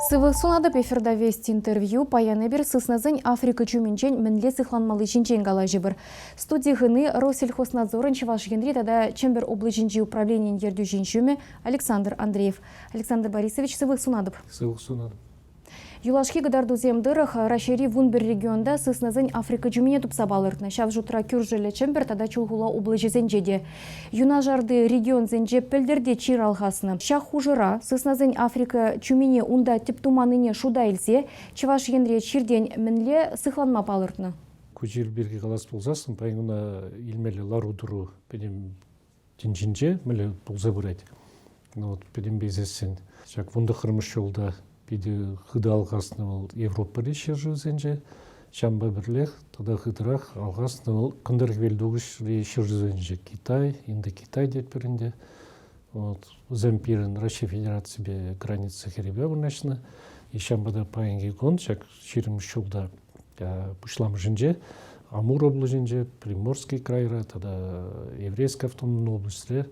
Сывлӑх сунатӑп эфирта Вести интервью. Паян эпир сыснасен Африка чуминчен мӗнле сыхланмалли ҫинчен калаҫӑпӑр. Студи хӑни Россельхознадзорӑн Чӑваш Енри тата Чӗмпӗр облаҫӗнчи управленийӗн ертӳҫин ҫумӗ Александр Андреев. Александр Борисович, сывлӑх сунатӑп. Сывлӑх сунатӑп. Юлашки кӑтартусем тӑрӑх Раҫҫейри 11 регионта сыснасен Африка чумине тупса палӑртнӑ. Ҫав шутра кӳршӗллӗ Чӗмпӗр тата Чулхула облаҫӗсенче те. Юнашарти регионсенче пӗлтӗр те чир алхаснӑ. Ҫак хушӑра сыснасен Африка чумине унта тӗп туманнине шута илсе Чӑваш Енре чиртен мӗнле сыхланма палӑртнӑ? Ку чир пирки калас пулсассӑн паян куна илмелле лару-тӑру пӗтӗм тӗнчинче мӗнле пулса пырать. Ну, вот пӗтӗмпе илсессӗн ҫак 19-мӗш ҫулта питӗ хытӑ алхаснӑ вӑл Европӑри ҫӗршывсенче, ҫавӑнпа пӗрлех тата хытӑрах алхаснӑ вӑл Кӑнтӑр Хӗвелтухӑҫри ҫӗршывсенче Китай, Индокитай тетпӗр ӗнтӗ. Вот. Вӗсем пирӗн Раҫҫей Федераципе граница хӗррипе вырнаҫнӑ. И ҫавӑнпа та паянхи кун ҫак 20 ҫулта пуҫламӑшӗнче Амур облаҫӗнче, Приморский крайра тата Еврейская автономная облаҫре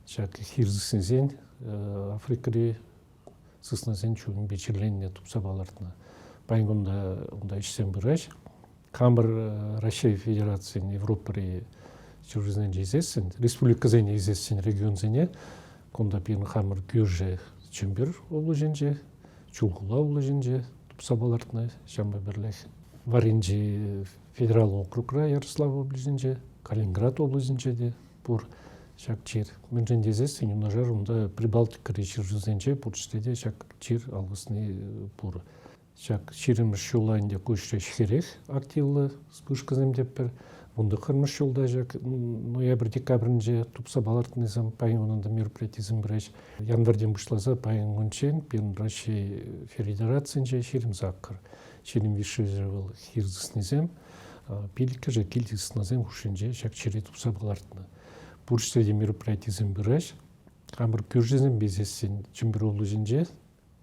ҫак хир сыснисен Африкӑри сыснасен чунӗпе чирленнине тупса палӑртнӑ. Паян кунта унта ӗҫсем пыраҫ. Хамӑр Раҫҫей Федерацийӗн Европӑри ҫӗршывсенче илсессӗн, республикӑсене илсессӗн регионсене кунта пирӗн хамӑр кӳршӗ Чӗмпӗр облаҫӗнче, Чулхула облаҫӗнче тупса палӑртнӑ. Ҫавӑнпа пӗрлех варринчи федераллӑ округра Ярослав облаҫӗнче, Калининград облаҫӗнче те пур ҫак чир. Мӗншӗн тесессӗн юнашар унта Прибалтикӑри ҫӗршывсенче пур ҫӗрте те ҫак чир алхасни пур. Ҫак ҫирӗммӗш ҫула ӗнтӗ куҫрӗҫ хӗрех активлӑ вспышкӑсем тетпӗр. 19-мӗш ҫулта ҫак ноябрь-декабрӗнче тупса палӑртнисем паян унӑн та мероприятисем пыраҫ. Январьтен пуҫласа паян кунччен пирӗн Раҫҫей Федерацийӗнче 28, 23 вӑл хир сыснисем, пилӗккӗшӗ килти сыснасем хушшинче ҫак чире тупса палӑртнӑ. Пур ҫӗрте те мероприятисем пыраҫ. Хамӑр кӳршӗсемпе сессен Чӗмпӗр облаҫӗнче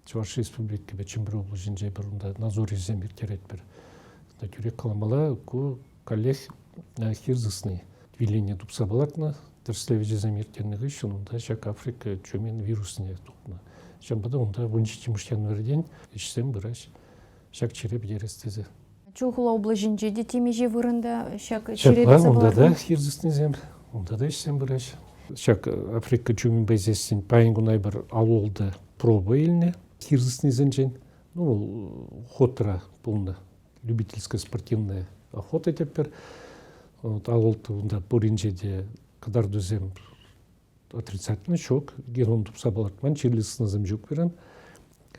Чӑваш Республикипе Чӗмпӗр облаҫӗнче эпир унта надзорҫӑсем ирттеретпӗр. Тӳрех каламалла, ку каллех хир сысни. Виллине тупса палӑртнӑ, тӗрӗслевҫӗсем ирттернӗ хыҫҫӑн унта ҫак Африка чумин вирусне тупнӑ. Ҫавӑнпа та унта 17 январьтен ӗҫсем пыраҫ ҫак чире пӗтерес тесе. Чулхула облаҫӗнче те темиҫе вырӑнта ҫак чире тупса унта та хир сыснисем, унта та ӗҫсем пыраҫ. Ҫак Африка чумин пӗсессин паян куна эпир аллӑ проба илнӗ хир сыснисенчен. Ну, вӑл охотӑра пулнӑ. Любительская спортивная охота тетпӗр. Вот, аллӑ унта пуринче те кӑтартусем отрицательный ҫук. Геном тупса палӑртман, чирлӗ сыснасем ҫук пирӗн.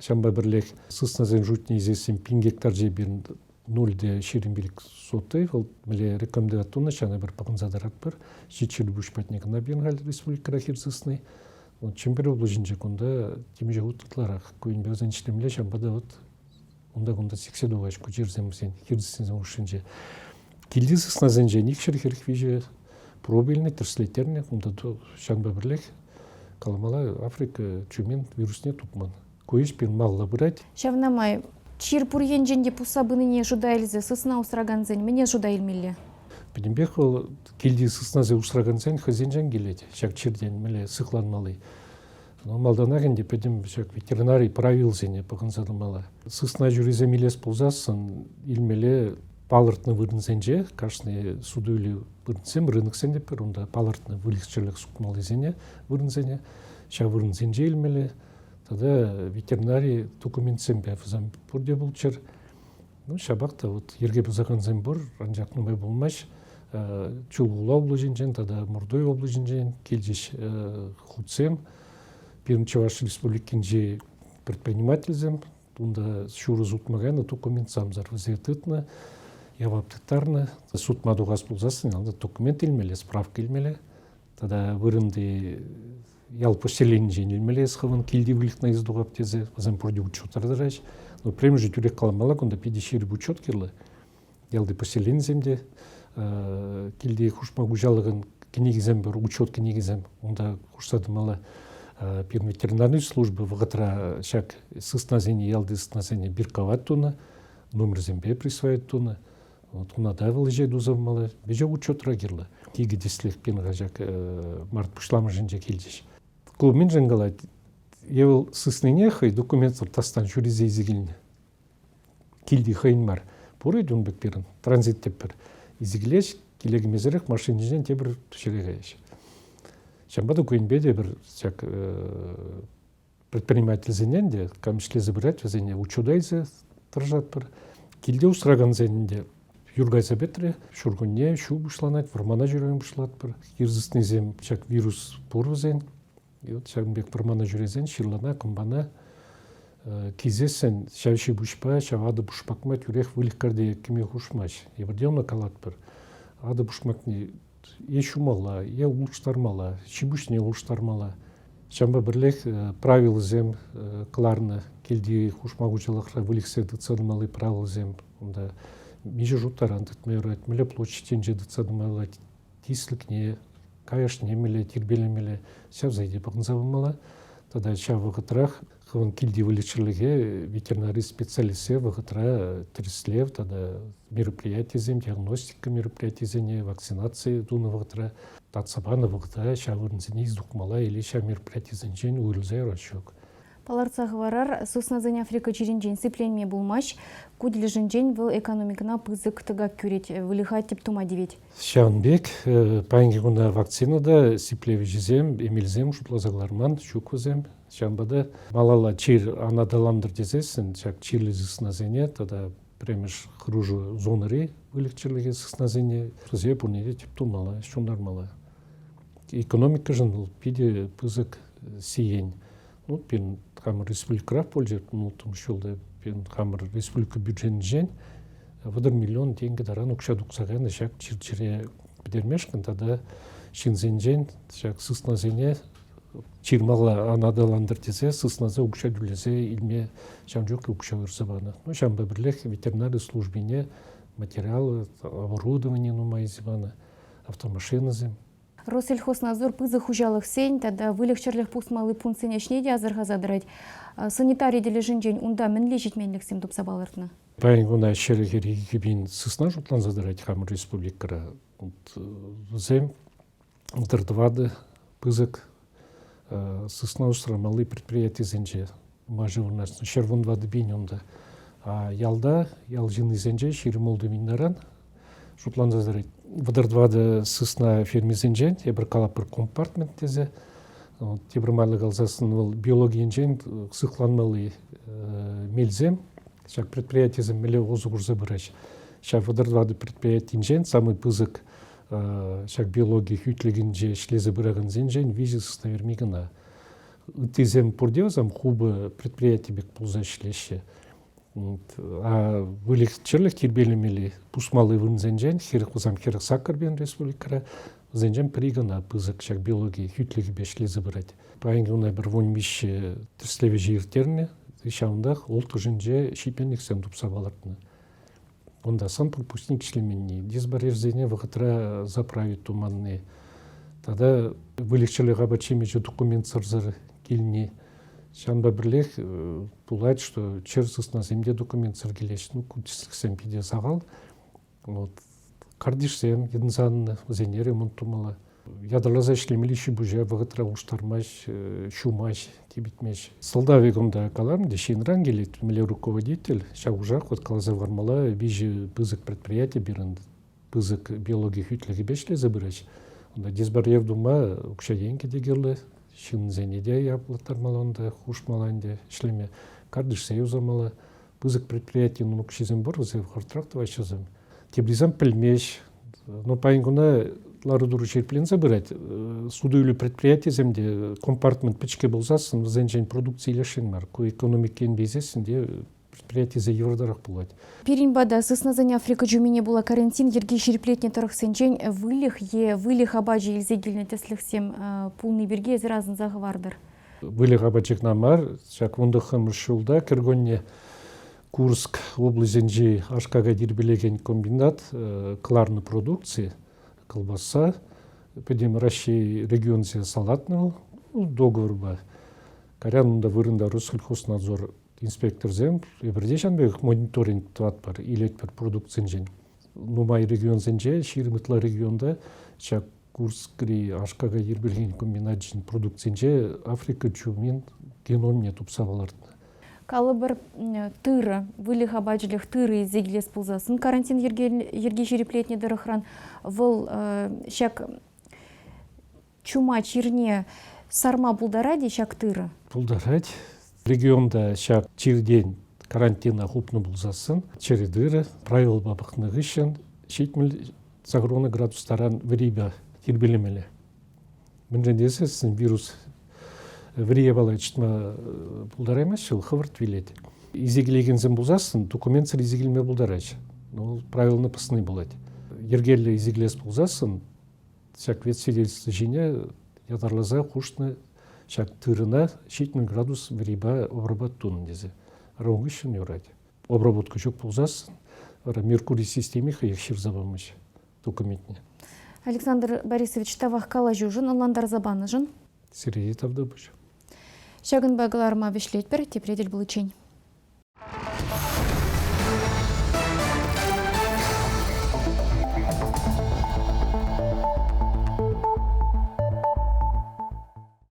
Ҫавӑнпа пӗрлех сыснасен шутне илсессӗн пин гектар пирӗн нульте 25 сотый, вӑл мӗнле рекомендовать тунӑ, ҫавна пӗр пӑхӑнса тӑратпӑр. Ҫичҫӗр пуҫ патне кӑна пирӗн халь республикӑра хир сысни. Вот Чӗмпӗр облаҫӗнче кунта темиҫе хут ытларах. Ку енпе вӗсен ӗҫлемелле, ҫавӑнпа та вот унта-кунта сиксе тухаҫ ку чирсем вӗсен, хир сыснисен хушшинче. Килти сыснасенчен 243 проба илнӗ, тӗрӗслеттернӗ. Унта ҫавӑнпа пӗрлех каламалла Африка чумин вирусне тупман. Ку ӗҫ пирӗн малалла пырать. Ҫавна май чир пур енчен те пусса пынине шута илсе сысна усракансен мӗне шута илмелле? Пӗтӗмпех вӑл килти сыснасем усракансен хӑйсенчен килет ҫак чиртен мӗнле сыхланмалли. Но малтанах ӗнтӗ пӗтӗм ҫак ветеринари правилсене пӑхӑнса тӑмалла. Сысна ҫурисем илес пулсассӑн илмелле палӑртнӑ вырӑнсенче кашни суту-илӳ вырӑнсем, рыноксем те пӗр унта палӑртнӑ выльӑх-чӗрлӗх сутмаллисене вырӑнсене ҫав вырӑнсенче илмелле. Тата ветеринари документсемпе вӗсем пурте пулччӑр. Ну, ҫапах та вот йӗрке пӑсакансем пур, анчах нумай пулмасть. Чулхула облаҫӗнчен тата Мордой облаҫӗнчен килчӗҫ хутсем. Пирӗн Чӑваш Республикинчи предпринимательсем унта ҫурӑ сутма кайнӑ документсемсӗр вӗсене тытнӑ, явап тыттарнӑ. Сутма тухас пулсассӑн янтӑ документ илмелле, справка илмелле. Тата вырӑнти ял поселенинчен илмелле эс хӑвӑн килти выльӑхна илсе тухап тесе вӗсем пурте учетра тӑраҫ. Но премӗшӗ тӳрех каламалла, кунта питӗ ҫирӗп учет кирлӗ. Ялти поселенисем те килти хушма хуҫалӑхӑн кӗнекисем пур, учет кӗнекисем унта хушса тӑмалла. Пирӗн ветеринарный служба вӑхӑтра ҫак сыснасене, ялти сыснасене бирковать тунӑ, номерсемпе присваивать тунӑ. Вот уна та вӑл ӗҫе туса пымалла. Веҫех учетра кирлӗ. Икӗ тӗслӗх пин ҫак март пуҫламӑшӗнче килчӗҫ. Ку мӗншӗн калать? Е вӑл сыснине хӑй документсӑр тастан ҫӳресе илсе килнӗ. Килти хӑйӗн мар. Пур ӗнтӗ ун пек пирӗн. Транзит теппӗр. Илсе килеҫ, киле кӗмесӗрех машининчен тепӗр ҫӗре каяҫ. Ҫавӑнпа та ку енпе те пӗр ҫак предпринимательсене те кам ӗҫлесе пырать, вӗсене учета илсе тӑрӑшатпӑр. Килте усракансен те юр кайса пӗтрӗ, ҫуркунне ҫу пуҫланать, вӑрмана ҫӳреме пуҫлатпӑр. Хир сыснисем ҫак вирус пур вӗсен. И вот ҫакӑн пек вӑрмана ҫӳресен ҫырлана, кӑмпана килсессӗн ҫав ҫи-пуҫпа, ҫав атӑ пушмакма тӳрех выльӑх кӗрте кӗме хушмасть. Эпир те ӑна калатпӑр. Атӑ пушмакне е ҫумалла, е улӑштармалла, ҫи-пуҫне улӑштармалла. Ҫавӑнпа пӗрлех правилӑсем кӑларнӑ. Килти хушма хуҫалӑхра выльӑхсем тытса тӑмалли правилӑсем унта миҫе шуттаран тытма юрать, мӗнле площадьсенче тытса тӑма юрать, тислӗкне, каяшне мелле тирпейлемелле, ҫавсене те пӑхӑнса пымалла. Тата ҫав вӑхӑтрах хӑвӑн килти выльӑх-чӗрлӗхе ветеринари специалистсем вӑхӑтра тӗрӗслев тата мероприятисем, диагностика мероприятисене, вакцинаци тунӑ вӑхӑтра, татса панӑ вӑхӑтра ҫав вырӑнсене илсе тухмалла или ҫав мероприятисенчен уйрӑлса ярас ҫук. Палӑртса хӑварар, сыснасен Африка чирӗнчен сипленме пулмасть. Ку тӗлӗшӗнчен вӑл экономикӑна пысӑк тӑкак кӳрет, выльӑха тӗп тума тивет. Ҫавӑн пек паянхи куна вакцина та, сиплевҫӗсем, эмелсем шутласа кӑларман, ҫук вӗсем. Ҫавӑнпа та малалла чир ан аталантӑр тесессӗн ҫак чирлӗ сыснасене тата пӗрремӗш хӑрушӑ зонӑри выльӑх-чӗрлӗхе сыснасене вӗсене пурне те тӗп тумалла, ҫунтармалла. Экономикӑшӑн вӑл питӗ пысӑк сиен. Ну, пирӗн хамӑр республикӑра пулчӗ, улттӑмӗш ҫулта пирӗн хамӑр республика бюджетӗнчен 30 миллион тенкӗ таран укҫа тухса кайнӑ ҫак чир-чӗре пӗтермешкӗн тата ҫынсенчен ҫак сыснасене чир-мала ан аталантӑр тесе сыснаса укҫа тӳлесе илме ҫавӑн чухлӗ укҫа уйӑрса панӑ. Ну, ҫавӑнпа пӗрлех ветеринари службине материал, оборудование нумай илсе панӑ, автомашинӑсем. Россельхознадзор пысӑк хуҫалӑхсен тата выльӑх-чӗрлӗх пусмалли пунктсен ӗҫне те асӑрхаса тӑрать. Санитари тӗлӗшӗнчен унта мӗнле ҫитменлӗхсем тупса палӑртнӑ? Паян куна 142 пин сысна шутланса тӑрать хамӑр республикӑра. Вӗсем тӑватӑ пысӑк сысна усрамалли предприятисенче машина вырнаҫнӑ. 114 пин унта. А ялта, ял ҫыннисенче 26 пин таран шутланса тӑрать. 34 сысна фермисенчен тепӗр калапӑр компартмент тесе тепӗр майлӑ калсассӑн вӑл биологи енчен сыхланмалли мелсем ҫак предприятисем мӗнле усӑ курса пыраҫҫӗ. Ҫав 34 предприятинчен самый пысӑк ҫак биологи хӳтлӗхӗнче ӗҫлесе пыракансенчен виҫӗ сысна ферми кӑна. Ыттисем пурте вӗсем хупӑ предприяти пек пулса ӗҫлеҫҫӗ. А выльӑх-чӗрлӗх тирпейлемелли пусмалли вырӑнсенчен хӗрӗх пулсан 48 пин республикӑра вӗсенчен пӗри кӑна пысӑк ҫак биологи хӳтлӗхӗпе ӗҫлесе пырать. Паянхи куна пӗр 13 тӗрӗслев ӗҫӗ ирттернӗ. Ҫавӑнтах улттӑшӗнче ҫитменлӗхсем тупса палӑртнӑ. Унта санпропускник ӗҫлеменни, дисбарьерсене вӑхӑтра заправить туманни тата выльӑх-чӗрлӗх апат-ҫимӗҫӗ документсӑрсӑр килни. Ҫавӑнпа пӗрлех пулать, что чӗр сыснасем те документсӑр килеҫҫӗ. Ну, ку тӗслӗхсем питӗ сахал. Вот. Картишсем йӑнсаннӑ, вӗсене ремонт тумалла. Ятарласа ӗҫлемелли ҫи-пуҫа вӑхӑтра улӑштармасть, ҫумасть, типӗтмест. Сӑлтавӗ кунта каларӑм те, ҫынран килет, мӗнле руководитель, ҫав ушах вот каласа хӑвармалла, виҫӗ пысӑк предприяти пирӗн пысӑк биологи хӳтлӗхӗпе ӗҫлесе пыраҫ. Унта дисбарьер тума укҫа-тенкӗ те кирлӗ, ҫынсене те яплаттармалла унта, хушмалла ӗнтӗ ӗҫлеме, картишсене юсамалла. Пысӑк предприятин укҫисем пур, вӗсем хӑвӑртрах тӑваҫҫӗ вӗсем. Теприсем пӗлмеҫ. Но паян куна лару-тӑру ҫирӗпленсе пырать. Суту-илӳ предприятисем те компартмент пӗчӗккӗ пулсассӑн вӗсенчен продукци илесшӗн мар. Ку экономика енпе илсессӗн те предприятисем йывӑртарах пулать. Пирӗн пата сыснасен Африка чумине пула карантин йӗрки ҫирӗплетнӗ тӑрӑхсенчен выльӑх е выльӑх апачӗ илсе килнӗ тӗслӗхсем пулни пирки эсир асӑнса хӑвартӑр. Выльӑх апачӗ кӑна мар, ҫак 19-мӗш ҫулта кӗркунне Курск облаҫӗнчи аш-какай тирпейлекен комбинат кӑларнӑ продукци, колбаса, пӗтӗм Раҫҫей регионсене салатнӑ вӑл договорпа. Кайран унта вырӑнта Россельхознадзор инспекторсем эпир те ҫавӑн пекех мониторинг тӑватпӑр, илетпӗр продукцинчен. Нумай регионсенче, 20 ытла регионта ҫак Курскри аш-какай тирпейлекен комбиначӗн продукцинче Африка чумин геномне тупса палӑртнӑ. Калӑпӑр, тырӑ, выльӑх апачӗлӗх тырӑ илсе килес пулсассӑн карантин йӗрки ҫирӗплетнӗ тӑрӑхран вӑл ҫак чума чирне сарма пултарать-и ҫак тырӑ? Пултарать. Регионта ҫак чиртен карантина хупнӑ пулсассӑн чӗрӗ тырӑ правилӑпа пӑхнӑ хыҫҫӑн 78 градус таран вӗрипе тирпейлемелле. Мӗншӗн тесессӗн вирус вӗри япала чӑтма пултараймасть, вӑл хӑвӑрт вилет. Илсе килекенсем пулсассӑн документсӑр илсе килме пултараҫҫӗ. Ну, правилӑна пӑсни пулать. Йӗркеллӗ илсе килес пулсассӑн ҫак ветсвидетельство ҫине ятарласа хушнӑ ҫак тырӑна 70 градус вӗрипе обработать тунӑ тесе. Вара ун хыҫҫӑн юрать. Обработка ҫук пулсассӑн вара Меркурий системи хӑех ҫырса памасть документне. Александр Борисович, тавах калаҫушӑн, ӑнлантарса панӑшӑн. Сире те тавтапуҫ. Ҫакӑнпа кӑларӑма вӗҫлетпӗр. Тепре тӗл пуличчен.